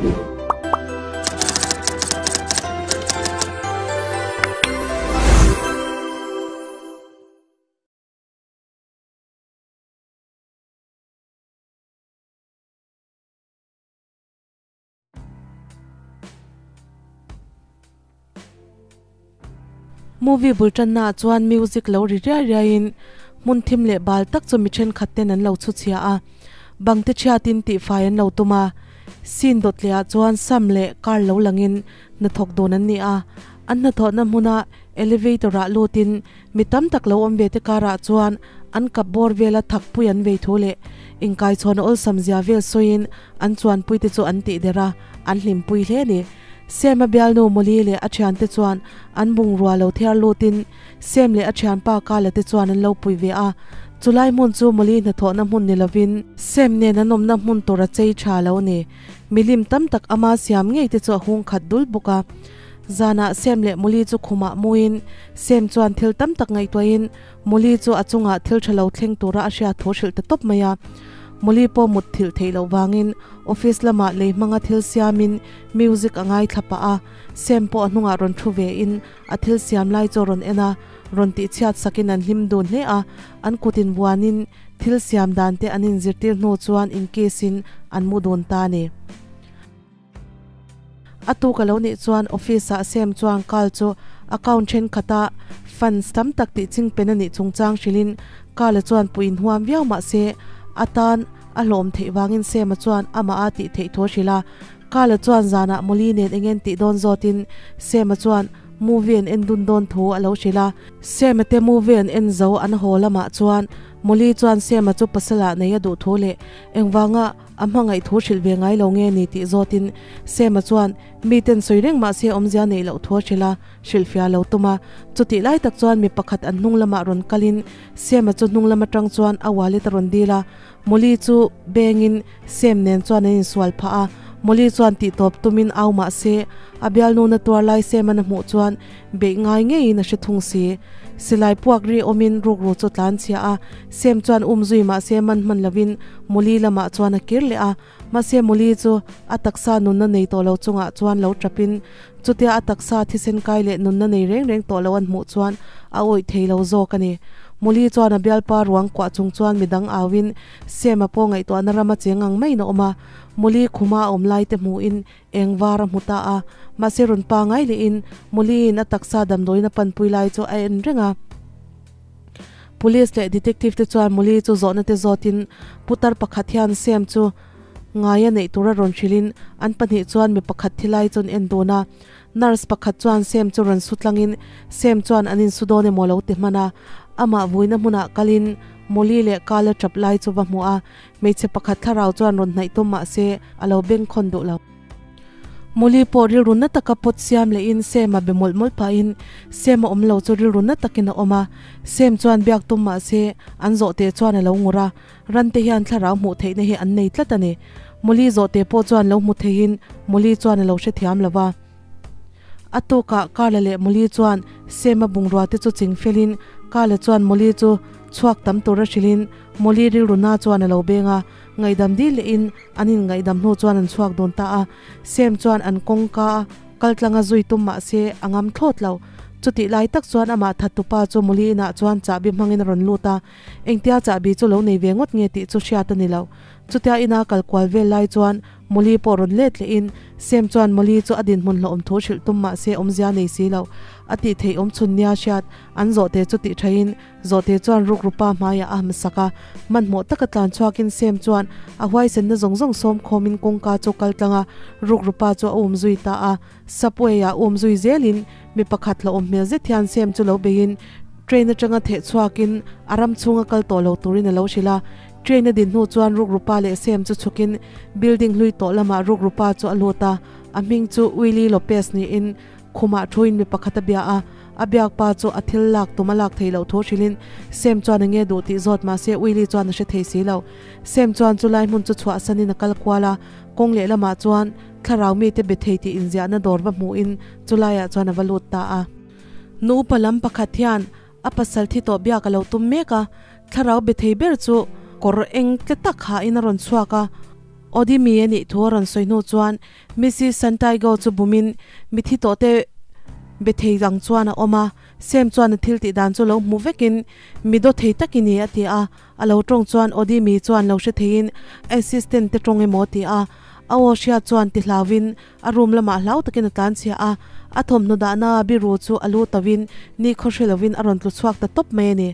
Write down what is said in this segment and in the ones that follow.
Movie bul tanna ah chuan music lo ri riai riai in hmun thim leh bal tak chu mi thenkhat ten an lo chhu chhia a bang te chhiat in tihfai an lo tum a scene dawt leh ah chuan sam leh car lo lang in hnathawk dun an ni a an hnathawhna hmuna elevator ah lut in mi tam tak lo awm ve te karah chuan an kap bawr vela thakpui an vei thu leh inkaichhawn a awlsam zia vel sawiin an chuanpui te chu an tih der a an hlimpui hle a ni. Sem a bialnu Mawli leh a thiante chuan an bungrua lo thiar lutin Sem leh a thianpa Kala te chuan an lo pui ve a, chulai hmun chu Mawli hnathawhna hmun ni lovin Sem nen an awmna hmun tur a chei tha lo ni. Milim tam tak ama siam ngei te chu a hung khat dul bawk a. Zanah Sem leh Mawli chu khumah muin Sem chuan thil tam tak ngaihtuahin Mawli chu a chungah thil tha lo thleng tura a hriat thu hrilh ta tawp mai a. Mawli pawh mut thilh theih loh vangin office lamah lei hmanga thil siamin music a ngaithla pah a, Sam pawh a hnungah rawn thu ve in a thil siam lai chu a rawn en a, rawn tihchhiat sakin an hlim dun hle a, an kut in vuanin thil siam dan te an inzirtir hnu chuan in kiss in an mu dun ta a ni. A tuk a lo nih chuan office ah Sam chuan Carl chu account thenkhat a funds tam tak tih ching pen a nih chungchang hrilhin Carl-a chuan puih inhuam viau mah se a tan a hlawm theih vangin Sam-a chuan amah a tih theih thu a hrilh a. Carl-a chuan zanah Molly nen eng en tih dawn zawtin Sam-a chuan movie an en dun dawn thu a lo hrilh a. Sam-a te movie an en zo an haw lamah chuan Molly chuan Sam-a chu pasal ah nei a duh thu leh engvanga A hmangaih thu hrilh ve ngai lo nge ni tih zawtin Sema chuan miten sawi reng mah se awmzia neih loh thu a hrilh a, hrilhfiah lo tum a. Chutih lai tak chuan mi pakhat an hnung lamah rawn kalin Sema chu hnung lam atang chuan a wallet a rawn dil a. Molly chu bengin Sem nen chuan an insual phah a, Molly chuan tihtawp tumin au mah se a bialnu na tuar lai Sema'n a hmuh chuan beih ngai ngeiin a hre thung si. Silai puak ri awmin rukru chu tlan chhia a, Sem chuan um zui mahse man hman lovin Mawli lamah chuan a kir leh a, mahse Mawli chu a taksa nunna nei tawh lo chungah chuan lo tapin chutia a taksa thisen kai leh nunna nei reng reng tawh lo an hmuh chuan a awih thei lo zawk a ni. Mawli chuan a bialpa ruang kuah chung chuan midang auin Sem a pawh ngaihtuahna rama cheng ang maiin a awm a, Mawli khuma a awm lai te hmuhin Eng var a hmu ta a, mahse rawn pangai lehin Molly-in a taksa damdawiin a panpui lai chu a en reng a. Police leh detective te chuan Molly chu zawhna te zawtin putar pakhat hian Sam chu ngai a neih tura rawn hrilhin an pahnih chuan mi pakhat thi lai chu an en dun a. Nurse pakhat chuan Sam chu rawn su tlangin Sam chuan an insu dawn emaw lo ti hman a, amah vuina hmunah kalin Molly leh Carl a tap lai chu va hmu a. Hmeichhe pakhat thlarau chuan rawn hnaih tum mah se a lo bengkhawn duh lo. Mawli pawh rilru na taka pawt siam lehin Sam a be mawlh mawlh pahin Sam a awm lo chu rilru na takin a awm a. Sam chuan biak tum mah se an zawhte chuan a lo ngur a, rante hian thlarau hmuh theihna hi an nei tlat a ni. Mawli zawhte pawh chuan lo hmu theihin Mawli chuan a lo hrethiam lo va. A tukah Carla leh Molly chuan Sam-a bungrua te chu ching felin Carla chuan Molly chu chhuak tam tura hrilhin Molly rilru na chuan a lo beng a, ngaihdam dil lehin an inngaihdam hnu chuan an chhuak dun ta a. Sam chuan an kawngka a kaltlanga zui tum mah se a ngam thlawt lo. Chutih lai tak chuan amah thattupa chu Molly inah chuan chahbi hmangin a rawn lut a, engtia chahbi chu lo nei ve ngawt nge tih chu hriat a ni lo. Chutia ina kal kual vel lai chuan Molly pawh rawn let lehin Sam chuan Molly chu a dinhmun hlawhawm thu hrilh tum mah se awmzia nei si lo. A tih theih awm chhun nia hriat an zawhte chu tih thain zawhte chuan rukrupa hmaiah a hamsak a. Hmanhmawh taka tlan chhuakin Sam chuan a huaisenna zawng zawng sawm khawmin kawngka chu kal tlang a, rukrupa chu a um zui ta a. Subway ah um zui zelin mi pakhat hlawhawm hmel zet hian Sam chu lo beiin train atanga theh chhuakin a ram chhunga kal tawh lo turin a lo hrilh a. Train a din hnu chuan rukrupa leh Sam chu chhukin building hlui tawh lamah rukrupa chu a lut a, a hming chu Willie Lopez niin khumah thuin mi pakhat a bia a, a biak pa chu a thil lak tum a lak theih loh thu hrilhin Sam chuan enge duh tih zawt mahse Willie chuan a hre thei si lo. Sam chuan chulai hmun chu chhuahsanin a kal kual a, kawng lehlamah chuan thlarau mite be thei tih inziahna dawr va hmuhin chulaiah chuan a va lut ta a. Nu upa lam pakhat hian A pasal thi tawh biak a lo tum mek a, thlarau be thei ber chu kawr eng tle tak hain a rawn chhuak a. Odimi a nih thu a rawn sawi hnu chuan Mrs Santiago chu bumin mithi tawhte be thei ang chuan a awm a. Sam chuan a thil tih dan chu lo hmu vekin mi daw thei tak i ni a ti a. A lo tawng chuan Odimi chuan lo hre theiin assistant te tawng emaw a ti a. A aw hriat chuan ti hlauin a room lamah hlau takin a tlanchhia a. A thawmhnaw dahna biru chu a lu tauhin ni khaw hre lovin a rawn tlu chhuak ta tawp mai a ni.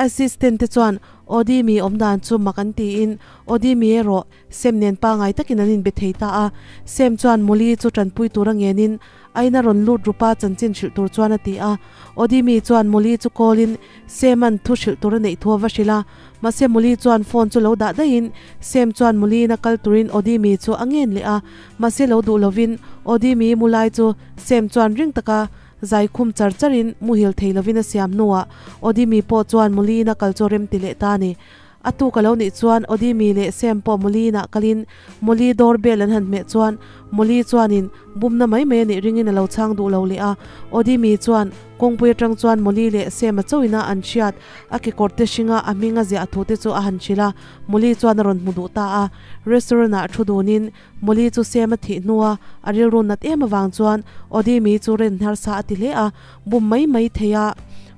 Assistant te chuan Odimi awmdan chu mak an tiin Odimi erawh Sem nen pangai takin an inbe thei ta a. Sem chuan Molly chu tanpui tura ngenin a ina rawn lut rupa chanchin hrilh tur chuan a ti a. Odimi chuan Molly chu call-in Sem-a'n thu hrilh tur a neih thu a va hrilh a. Mahse Molly chuan phone chu lo dah daihin Sem chuan Molly-in a kal turin Odimi chu a ngen leh a. Mahse lo duh lovin Odimi mu lai chu Sem chuan ring taka zai khum char charin muhil thei lovin a siam hnuah Odimi pawh chuan Molly-in a kal chu rem ti leh ta a ni. A tuk a lo nih chuan Odimi leh Sam pawh Molly-inah kalin Molly door bell an han hmeh chuan Molly chuanin bumna mai mai a nih ringin a lo chhang duh lo leh a. Odimi chuan kawngpui atang chuan Molly leh Sam a chauhina an hriat a kekawr te hringa a hming a ziah thu te chu a han hrilh a, Molly chuan a rawn hmu duh ta a. Restaurant ah thu dunin Molly chu Sam a thih hnua a rilru nat em avang chuan Odimi chu ren harsa a ti hle a, bum mai mai thei a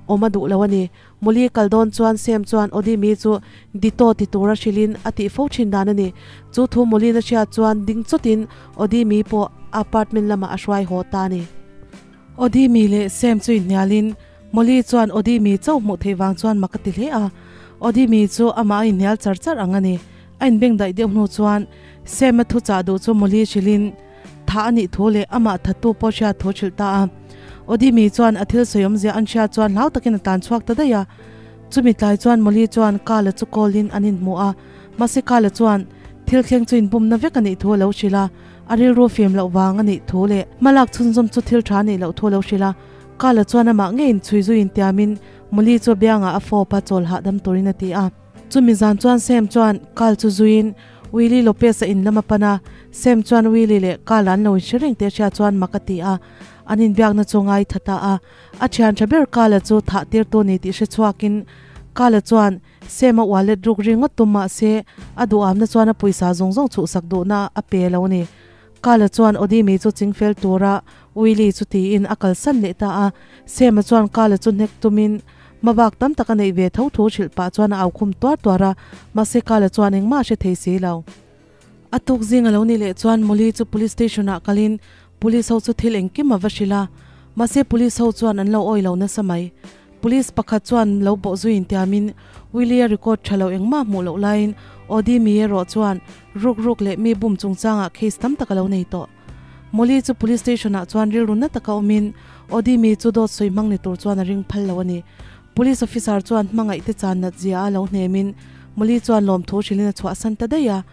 awm a duh lo a ni. Molly kal dawn chuan Sam chuan Odimi chu Dito ti tura hrilhin a tih fo thin dan a ni. Chu thu Molly na hriat chuan ding chawtin Odimi pawh a apartment lamah a hruai haw ta a ni. Odimi leh Sam chu inhnialin Molly chuan Odimi chauh hmuh theih vang chuan mak a ti hle a. Odimi chu amah a inhnial char char ang a ni. A inbeng daih deuh hnu chuan Sam a thu chah duh chu Molly hrilhin Thah a nih thu leh amah thattu pawh hriat thu hrilh ta a. Odimi chuan a thil sawi awmzia an hriat chuan hlau takin a tlan chhuak ta daih a. Chumi tlai chuan Molly chuan Kala chu call in an inhmu a. Mahse Kala chuan thil thleng chu inbumna vek a nih thu a lo hrilh a. A rilru fim loh vang a nih thu leh hmalak chhunzawm chu thil tha a nih loh thu a lo hrilh a. Kala chuan amah ngeiin chhui zui intiamin Molly chu a biangah a fawp a chawl hahdam turin a ti a. Chumi zan chuan Sam chuan Carl chu zuiin Willie Lopez a in lam a pan a, Sam chuan Willie leh Carl an lo inhre reng tih a hriat chuan mak a ti a, an inbiakna chu ngai tha ta a. A thian tha ber Carl a chu thah tir tu ni tih hre chhuakin Carl a chuan Sam a wallet ruk ringawt tum mah se a duhamna chuan a pawisa zawng zawng chhuhsak duhna a pe lo a ni. Carl a chuan Odimi chu chingfel tura Willie chu tiin a kalsan leh ta a, Sam a chuan Carl a chu hnek tumin Hmabak tam tak a neih ve tho thu hrilh pah chuan a au khum tuar tuar a, mahse Kala chuan engmah a hre thei si lo. A tuk zing a lo ni leh chuan Molly chu police station ah kalin police ho chu thil engkim a va hrilh a, mahse police ho chuan an lo awi lo nasa mai. Police pakhat chuan lo bawh zui intiamin Willie a record tha lo engmah hmuh loh laiin Audie mi erawh chuan ruk ruk leh mi bum chungchangah case tam tak a lo nei tawh. Molly chu police station ah chuan rilru na taka awmin Odimi chu dawt sawi hmang ni tur chuan a ring phal lo a ni. Police officer chuan hmangaih te chan nat zia a lo hnemin Molly chuan lawmthu hrilhin a chhuahsan ta daih a.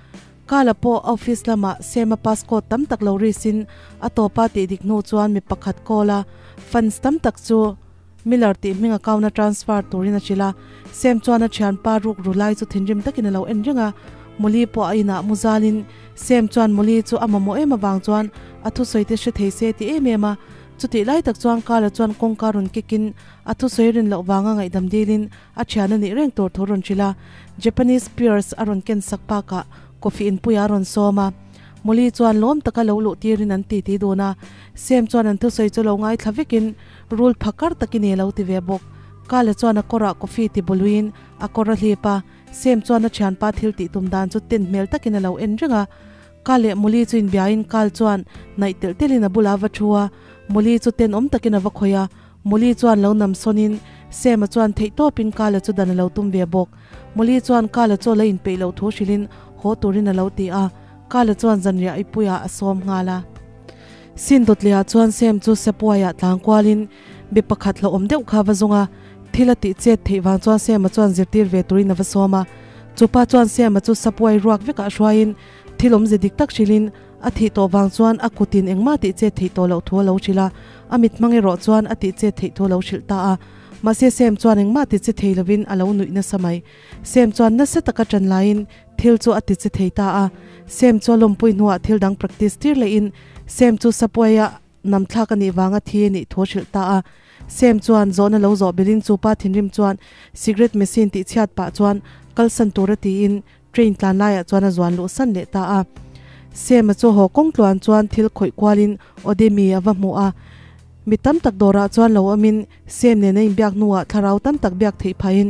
Kala pawh a office lamah Sam-a passcode tam tak lo risin a tawpa tih dik hnu chuan mi pakhat call a, funds tam tak chu Miller tih hming account a transfer turin a hrilh a. Sam chuan a thianpa ruk ru lai chu thinrim takin a lo en reng a. Molly pawh a inah mu zalin Sam chuan Molly chu a mamawh em avang chuan a thusawi te hre thei se ti em em a. Chutih lai tak chuan Carla chuan kawngka rawn kikin a thusawi rin loh vanga ngaihdam dilin a thian a nih reng tur thu rawn hrilh a. Japanese pears a rawn ken sak bakah coffee inpuiah a rawn sawm a. Molly chuan lawm taka lo luh tirin an titi dun a. Sam chuan an thusawi chu lo ngaithla vekin Rul phakar takin i lo ti ve bawk. Kala chuan a kawrah coffee ti buluin a kawr a hlip a, Sam chuan a thianpa thil tih tum dan chu ten hmel takin a lo en reng a. Ka leh Molly chu inbiain Kal chuan naih telh telhin a bulah a va thu a, Molly chu tenawm takin a va khawih a, Molly chuan lo nam sawnin Sam-a chuan theihtawpin Kala chu dan a lo tum ve bawk. Molly chuan Kala chu a lo inpeih loh thu hrilhin haw turin a lo ti a, Kala chuan zanriah ipuiah a sawm nghal a. Sin dawtliah chuan Sam chu Sepuaiah tlang kualin mi pakhat hlauhawm deuh kha a va zawng a, thil a tih chet theih vang chuan Sam-a chuan zirtir ve turin a va sawm a. Chupa chuan Sam-a chu Sapuai ruak vekah hruaiin thil awmze dik tak hrilhin a thih tawh vang chuan a kutin engmah tih chet theih tawh loh thu a lo hrilh a, a mit hmang erawh chuan a tih chet theih thu a lo hrilh ta a. Mahse Sam chuan engmah ti che thei lovin a lo nuih nasa mai. Sam chuan nasa taka ṭan laiin Thil chu a ti che thei ta a, Sam chu a lawmpui hnuah thil dang practice tir lehin Sam chu Subway-a nam thlak a nih vanga thi a nih thu a hrilh ta a. Sam chuan zawhna lo zawh belin chu pa thinrim chuan cigarette machine tih chhiat pah chuan kalsan tura tiin train tlan laiah chuan a zuan luh san leh ta a. Sam-a chu haw kawng tluan chuan thil khawih kualin Odemi a va hmu a. Mi tam tak dawrah chuan lo awmin Sam nen a inbiak hnuah thlarau tam tak biak theih phahin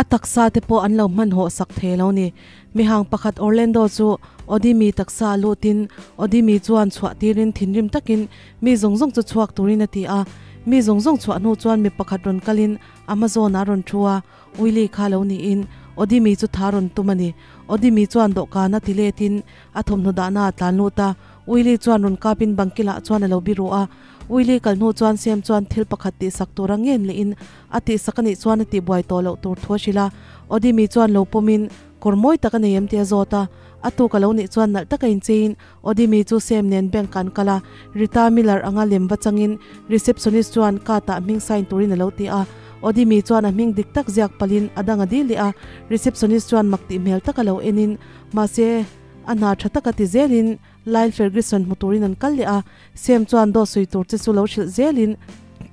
a taksa te pawh an lo hmanhawh sak thei lo ni. Mihang pakhat Orlando chu Odimi taksa a lutin Odimi chuan chhuah tirin thinrim takin mi zawng zawng chu chhuak turin a ti a. Mi zawng zawng chhuah hnu chuan mi pakhat rawn kalin Amazon ah rawn thu a, Willie kha lo niin Odimi chu tha rawn tum a ni. Odimi chuan dawhkan a ti letin a thawmhnaw dahna a tlan lut a, Willie chuan rawn kapin bangkilah chuan a lo biru a. Willie kal hnu chuan Sam chuan thil pakhat tihsak tura ngen lehin a tihsak a nih chuan a tihbuai tawh loh tur thu a hrilh a. Odimi chuan lo pawmin kawr mawi tak a nei em tih a zawt a. A tuk a lo nih chuan nalh taka incheiin Odimi chu Sam nen bank ah an kal a. Rita Miller anga lem va changin receptionist chuan card ah hming sign turin a lo ti a. Odimi chuan a hming dik tak ziak palhin a dang a dil leh a. Receptionist chuan mak tih hmel taka lo enin mahse a hna tha taka ti zelin Lyle Ferguson hmu turin an kal leh a, Sam chuan dawt sawi tur che chu lo hrilh zelin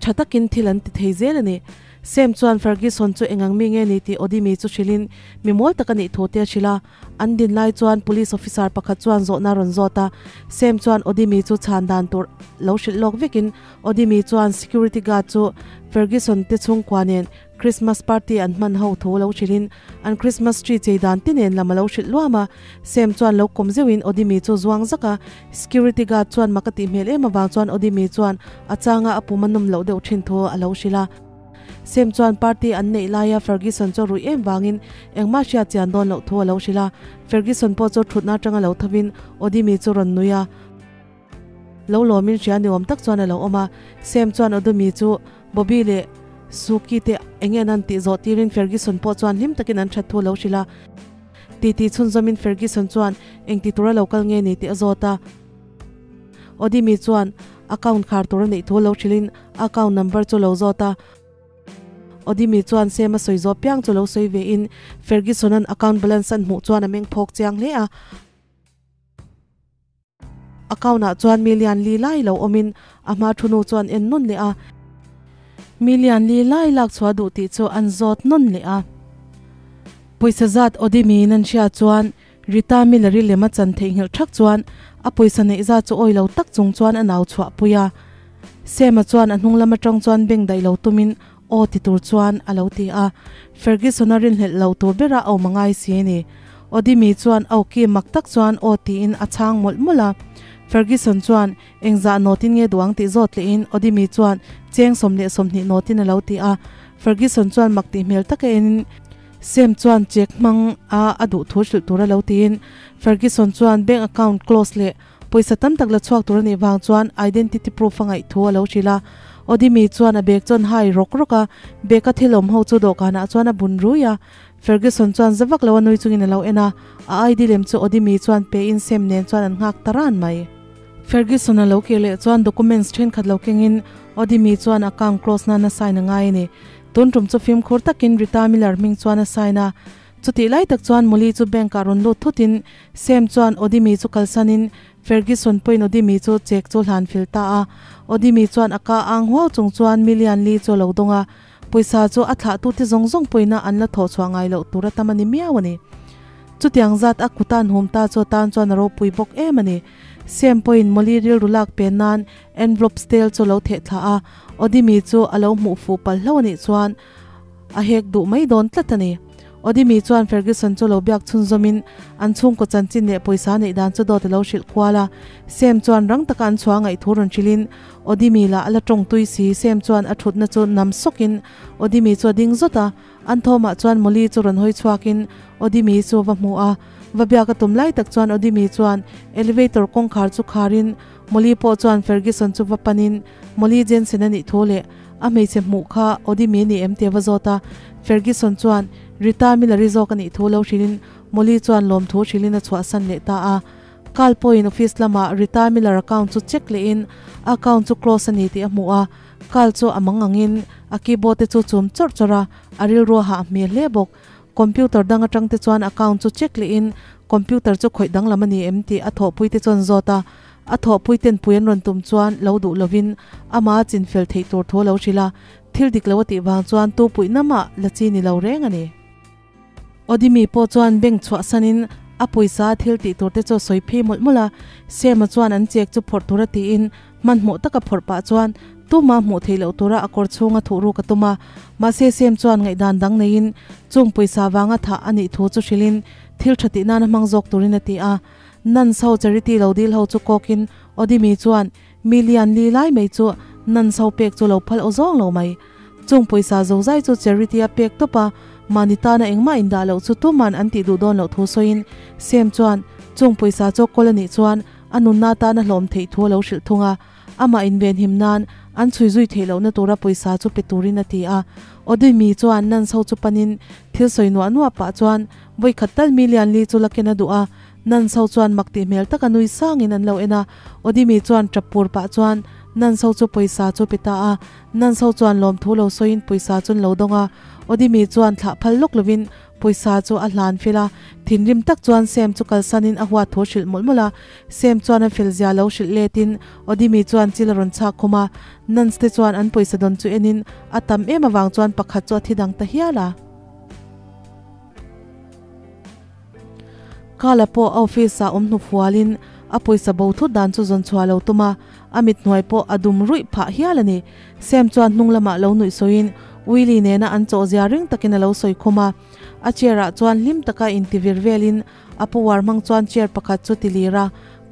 tha takin thil an ti thei zel a ni. Sam chuan Ferguson chu engang mi nge ni tih Odimi chu hrilhin mi mawl tak a nih thu te a hrilh a. An din lai chuan police officer pakhat chuan zawhna a rawn zawt a, Sam chuan Odimi chu chhan dan tur lo hrilh lawk vekin Odimi chuan security guard chu Ferguson te chhungkua nen Christmas party an hman ho tho lo hrilhin an Christmas tree chei dan te nen lam a lo hrilh luam a, Sam chuan lo kawm zeuhin Odimi chu zuang zak a, security guard chuan mak a tih hmel em avang chuan Odimi chuan a changa a pum a nawm loh deuh thin thu a lo hrilh a. Sam chuan party an neih laia Ferguson chu a ruih em vangin engmah hriat chian dawn loh thu a lo hrilh a, Ferguson pawh chu thutna atanga lo thovin Odimi chu rawn nui a. Lo lawmin hria ni awm tak chuan a lo awm a, Sam chuan Odumi chu Bobby leh Suki te eng nge an tih zawh tirin Ferguson pawh chuan hlim takin an that thu a lo hrilh a. Titi chhunzawmin Ferguson chuan engti tura lo kal nge ni tih a zawt a. Odimi chuan account khar tur a neih thu a lo hrilhin account number chu a lo zawt a. Odimi chuan Sam a sawi zawh piang chu lo sawi vein Ferguson-a'n account balance an hmuh chuan a meng phawk chiang hle a. Account ah chuan million li lai lo awmin a hma thu nu chuan en nawn leh a. Million li lai lak chhuah duh tih chu an zawt nawn leh a. Pawisa zat Odimi in an hria chuan Rita Miller-i lem a chan theihnghilh thak chuan a pawisa neih zat chu awi lo tak chung chuan a nau chhuah pui a. Sam-a chuan a hnung lam atang chuan beng daih lo tumin aw ti tur chuan a lo ti a. Ferguson-a rinhlelh lo tur berah a awm a ngai si a ni. Odimi chuan aw ki mak tak chuan aw tiin a chhang mawlh mawlh a. Ferguson chuan engzah nawtin nge duh ang tih zawt lehin Odimi chuan cheng 20 nawtin a lo ti a. Ferguson chuan mak tih hmel taka enin Sam chuan check hmang a a duh thu hrilh tur a lo tiin Ferguson chuan bank account close leh pawisa tam tak la chhuak tur a nih vang chuan identity proof a ngaih thu a lo hrilh a. Odimi chuan a bag chuan hai rawk rawk a, bag a thil awm ho chu dawhkanah chuan a bun rui a. Ferguson chuan za vak lo a nui chungin a lo en a, a ID lem chu Odimi chuan pe in Sam nen chuan an nghak ta ran mai. Ferguson a lo kir leh chuan documents thenkhat lo kengin Odimi chuan account close nan a sign a ngai a ni. Tun tum chu fimkhur takin Rita Miller hming chuan a sign a. Chutih lai tak chuan Molly chu bank ah rawn lut thutin Sam chuan Odimi chu kalsanin Ferguson pawhin Odimi chu check chu hlan fil ta a. Odimi chuan a ka ang huau chung chuan million li chu a lo dawng a. Pawisa chu a thlahtute zawng zawng pawina an la thawh chhuah ngai loh tur a tam a ni miau a ni. Chutiang zat a kuta an hum ta chu atan chuan a ropui bawk em a ni. Sam pawhin Molly rilru lak pen nan envelope stale chu a lo theh thla a, Odimi chu a lo hmuh fuh palh hlo a nih chuan a hek duh mai dawn tlat a ni. Odimi chuan Ferguson chu lo biak chhunzawmin an chhungkaw chanchin leh pawisa neih dan chu dawt a lo hrilh kual a. Sam chuan rang taka an chhuah ngaih thu rawn hrilhin Odimi lah a la tawng tui si. Sam chuan a thutna chu nam sawkin Odimi chu a ding zawt a. An thawmah chuan Molly chu rawn hawi chhuakin Odimi chu va hmu a. Va biak a tum lai tak chuan Odimi chuan elevator kawngkhar chu kharin Molly pawh chuan Ferguson chu va panin Molly Jensen a nih thu leh a hmeichhe hmuh kha Odimi a ni em tih a va zawt a. Ferguson chuan Rita Miller-i zawk a nih thu lo hrilhin Molly chuan lawmthu hrilhin a chhuahsan leh ta a. Carl pawhin office lamah Rita Miller account chu check lehin a account chu close a ni tih a hmu a. Carl chu a mang angin a keyboard te chu chum chawrh chawrh a, a rilru a hah hmel hle bawk. Computer dang atang te chuan account chu check lehin computer chu khawih danglam a ni em tih a thawhpui te chuan zawt a. A thawhpui ten pui an rawn tum chuan lo duh lovin ama chinfel theih tur thu a lo hrilh a, thil dik lo a tih vang chuan tu puih na mah la chi ni lo reng a ni. Odimi pawh chuan bank chhuahsanin a pawisa a thil tih tur te chu a sawi phei mawlh mawlh a. Sam-a chuan an chek chu phawrh tura tiin hmanhmawh taka phawrh pah chuan tuma hmuh theih loh tura a kawr chhunga thuh ruk a tum a. Mahse Sam chuan ngaihdan dang neiin chung pawisa vanga thah a nih thu chu hrilhin thil tha tih nana hmang zawk turin a ti a. Nuns ho charity lo dil ho chu kawkin Odimi chuan million li lai mai chu nuns ho pek chu lo phal aw zawng lo mai. Chung pawisa zozai chu charity a pek tawp a, mahni tana engmah indah loh chu tuman an tih duh dawn loh thu sawiin Sam chuan chung pawisa chu kawl a nih chuan a nunna tana hlawm theih thu a lo hrilh thung a, amah invenhim nan an chhui zui theih lohna tura pawisa chu pe turin a ti a. Odimi chuan nuns ho chu panin thil sawi nuah nuah pah chuan vawikhat tal million li chu la ken a duh a, Nuns ho chuan mak tih hmel taka nui sangin an lo en a, Odimi chuan tap pur pah chuan nuns ho chu pawisa chu pe ta a, nuns ho chuan lawmthu lo sawiin pawisa chu an lo dawng a, Odimi chuan thlah phal lawk lovin pawisa chu a hlan fel a, thinrim tak chuan Sam chu kalsanin a huat thu hrilh mawlh mawlh a, Sam chuan a fel zia lo hrilh letin Odimi chuan chil a rawn chhak khum a, nuns te chuan an pawisa dawn chu enin a tam em avang chuan pakhat chu a thi dang ta hial a. Kala pawh a office ah awm hnu fualin a pawisa bo thut dan chu zawn chhuah lo tum a, a mit hnuai pawh a dum ruih phah hial a ni. Sam chuan hnung lamah lo nuih sawiin Willie nena an chawh zia ring takin a lo sawi khum a. A chair ah chuan hlim taka inti vir velin a power hmang chuan chair pakhat chu ti lir a.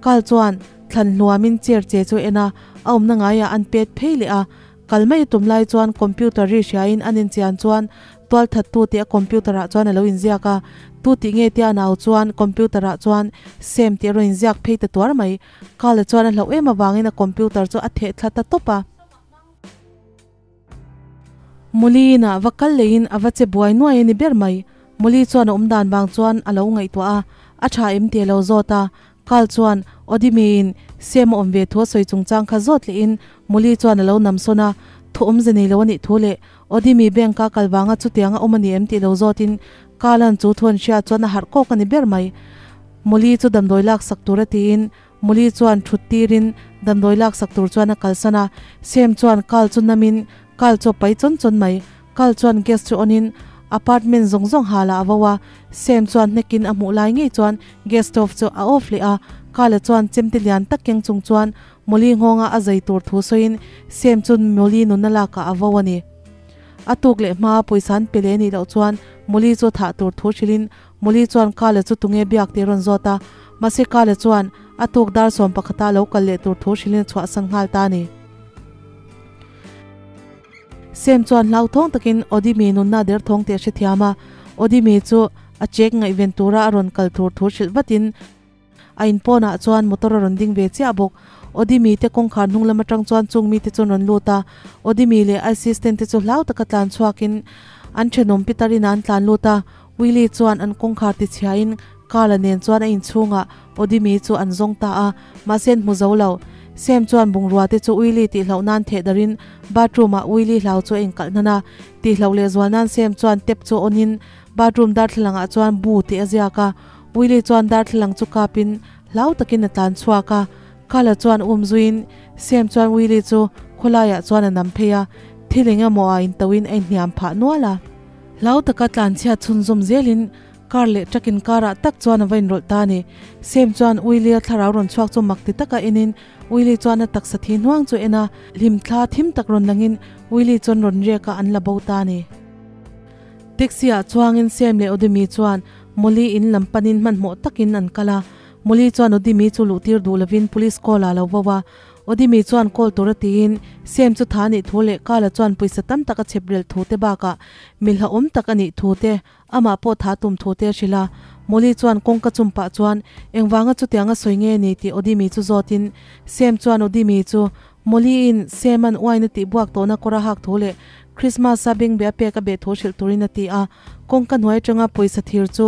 Kal chuan thlan hluamin chair che chu en a, a awmna ngaiah an pet phei leh a. Kal mai a tum lai chuan computer ri hriain an inchian chuan Tualthat tu tih a computer ah chuan a lo inziak a, tu tih nge tia nau chuan computer ah chuan Sam tih a rawn inziak phei ta tuar mai. Kala chuan a hlauh em avangin a computer chu a theh thla ta tawp a. Muli inah va kal leiin a va che buai nuai a ni ber mai. Muli chuan a awm dan vang chuan a lo ngaihtuah a, a tha em tih a lo zawt a. Kal chuan Odimi-in Sam a awm ve thu a sawi chungchang kha zawt lehin Muli chuan a lo namsawn a, thu awmze nei lo a nih thu leh Odimi bank a kal vanga chutiang a awm a ni em tih lo zawtin Kalan chu thu an hriat chuan a harh kawk a ni ber mai. Muli chu damdawi lak sak tur a tiin Muli chuan thut tirin damdawi lak sak tur chuan a kalsan a, Sam chuan Kal chu namin Kal chu a pai chawn chawn mai. Kal chuan gas chu on in apartment zawng zawng halah a vo a, Sam chuan hnekin a hmuh lai ngei chuan gas stove chu a off leh a, Kala chuan chemte lian tak keng chung chuan Mawli nghawnga a zai tur thu sawiin Sam chu Mawli nunna lakah a vo a ni. A tuk leh hmaa pawisa an pe leh nih loh chuan Mawli chu thah tur thu hrilhin Mawli chuan Kala chu tunge biak tih a rawn zawt a, mahse Kala chuan a tuk dar sawm pakhata lo kal leh tur thu hrilhin a chhuahsan nghal ta a ni. Sam chuan hlauthawng takin Odimi nunna der thawng tih a hrethiam a, Odimi chu a check ngaihven tura a rawn kal tur thu hrilh vatin, A in pawnah chuan motor a rawn ding ve chiah bawk. Odimi te kawngkhar hnung lam atang chuan chung mite chu an rawn lut a. Odimi leh a assistant te chu hlau taka tlan chhuakin an thenawm pitar inah an tlan lut a. Willie chuan an kawngkhar ti chhiain Carl-a nen chuan a inchhungah Odimi chu an zawng ta a, mahse an hmu zo lo. Sam chuan bungrua te chu Willie tihhlauh nan theh darin bathroom ah Willie hlau chu a inkalh hnan a. Tihhlauh lehzual nan Sam chuan tap chu on in bathroom darthlalang ah chuan bu tih a ziak a. Willie chuan darthlalang chu kapin hlau takin a tlan chhuak a, Carla chuan um zuiin Sam chuan Willie chu khawlaiah chuan a nam phei a, thil eng emaw ah intoin a inhniam phah nual a. Hlau taka tlan chhiat chhunzawm zelin car leh truck inkarah tak chuan a va inrawlh ta a ni. Sam chuan Willie-a thlarau rawn chhuak chu mak ti taka enin Willie chuan a taksa thi hnuang chu en a, hlimthla thim tak rawn langin Willie chuan rawn riak a an la bo ta a ni. Taxi ah chuangin Sam leh Odimi chuan Molly in lam panin hmanhmawh takin an kal a, Molly chuan Odimi chu luh tir duh lovin police call ah lo vo a. Odimi chuan call tur a tiin Sam chu tha anih thu leh Carla chuan pawisa tam tak a chhep rel thu te bakah mi hlauhawm tak anih thu te, amah pawh tha tum thu te a hrilh a. Molly chuan kawngka chum pah chuan engvanga chutiang a sawi nge ni tih Odimi chu zawtin Sam chuan Odimi chu Molly in Sam an uain a tih buak tawhna kawr a hak thu leh Christmas a bengbeh a pek a beh thu hrilh turin a ti a. Kawngka hnuai atanga pawisa thir chu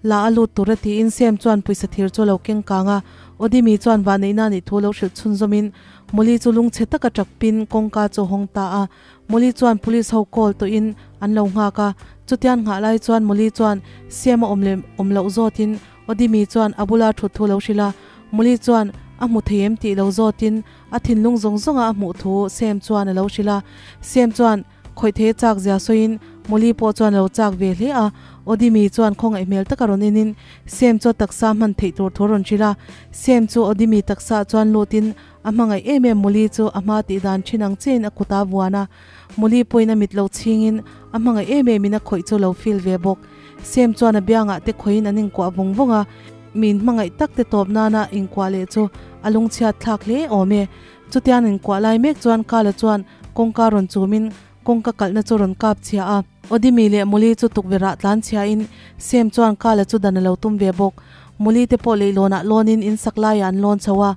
la a lut tur a tiin Sam chuan pawisa thir chu a lo keng kang a, Odimi chuan vahneihna anih thu lo hrilh chhunzawmin Molly chu lungchhe taka tap pin kawngka chu a hawng ta a. Molly chuan police ho call tawhin an lo nghak a, chutian nghah lai chuan Molly chuan Sam a awm leh awm loh zawtin Odimi chuan a bula thut thu lo hrilh a, Molly chuan a hmu thei em tih lo zawtin a thinlung zawng zawnga a hmuh thu Sam chuan a lo hrilh a, Sam chuan Khawih thei chak zia sawiin Mawli pawh chuan a lo chak ve hle a, Odimi chuan khawngaih hmel taka rawn enin Sem chu a taksa hman theih tur thu rawn hrilh a. Sem chu Odimi taksaah chuan lutin a hmangaih em em Mawli chu a hma tih dan thin ang chiahin a kut a vuan a. Mawli pawhin a mit lo chhingin a hmangaih em emin a khawih chu lo feel ve bawk. Sem chuan a biangah te khawihin an inkuah vawng vawng a, min hmangaih tak te tawp nana inkuah leh chu a lungchhiat thlak hle awm e. Chutiang inkuah lai mek chuan Kala chuan kawngka rawn chumin kawngka kalhna chu rawn kap chhia a. Odimi leh Muli chu tukverhah tlan chhiain Sem chuan Kala chu dan a lo tum ve bawk. Muli te pawh leihlawnah lawnin in sak laiah an lawn chho a.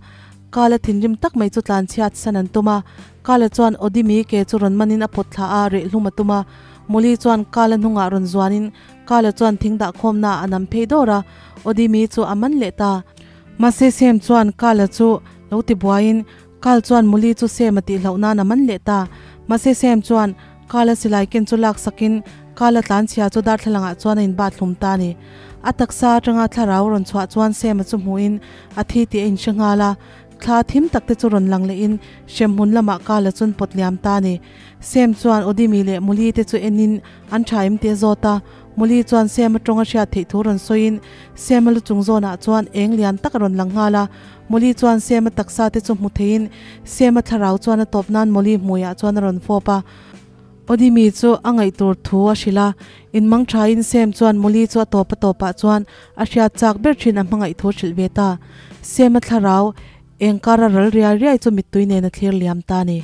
Kala thinrim tak mai chu tlan chhiat san an tum a. Kala chuan Odimi ke chu rawn manin a pawt thla a, reh hlum a tum a. Muli chuan Kala hnungah rawn zuanin Kala chuan thing dah khawmnaah a nam phei dawr a, Odimi chu a man leh ta. Mahse Sem chuan Kala chu lo ti buaiin Kal chuan Muli chu Sem a tih hlauh nan a man leh ta. Mahse Sem chuan Kala silai ken chu lak sakin Kala tlanchhia chu darthlalangah chuan a inbat hlum ta a ni. A taksa atanga thlarau rawn chhuah chuan Sema chu hmuhin a thi tih a inhre nghal a. Thla thim tak te chu rawn lang lehin hremhmun lamah Kala chun pawt liam ta a ni. Sem chuan Odimi leh Muli te chu enin an tha em tih a zawt a. Muli chuan Sema tawng a hriat theih thu rawn sawiin Sema lu chung zawnah chuan eng lian tak a rawn lang nghal a. Mawli chuan Sema taksa te chu hmu theiin Sema thlarau chuan a tawp nan Mawli hmuiah chuan a rawn fawp a. Odimi chu a ngaih tur thu a hrilh a, inmang thain Sem chuan Mawli chu a tawp a tawpah chuan a hriat chak ber thin a hmangaih thu a hrilh ve ta. Sema thlarau engkar a ral riai riai chu mittui nen a thlir liam ta a ni.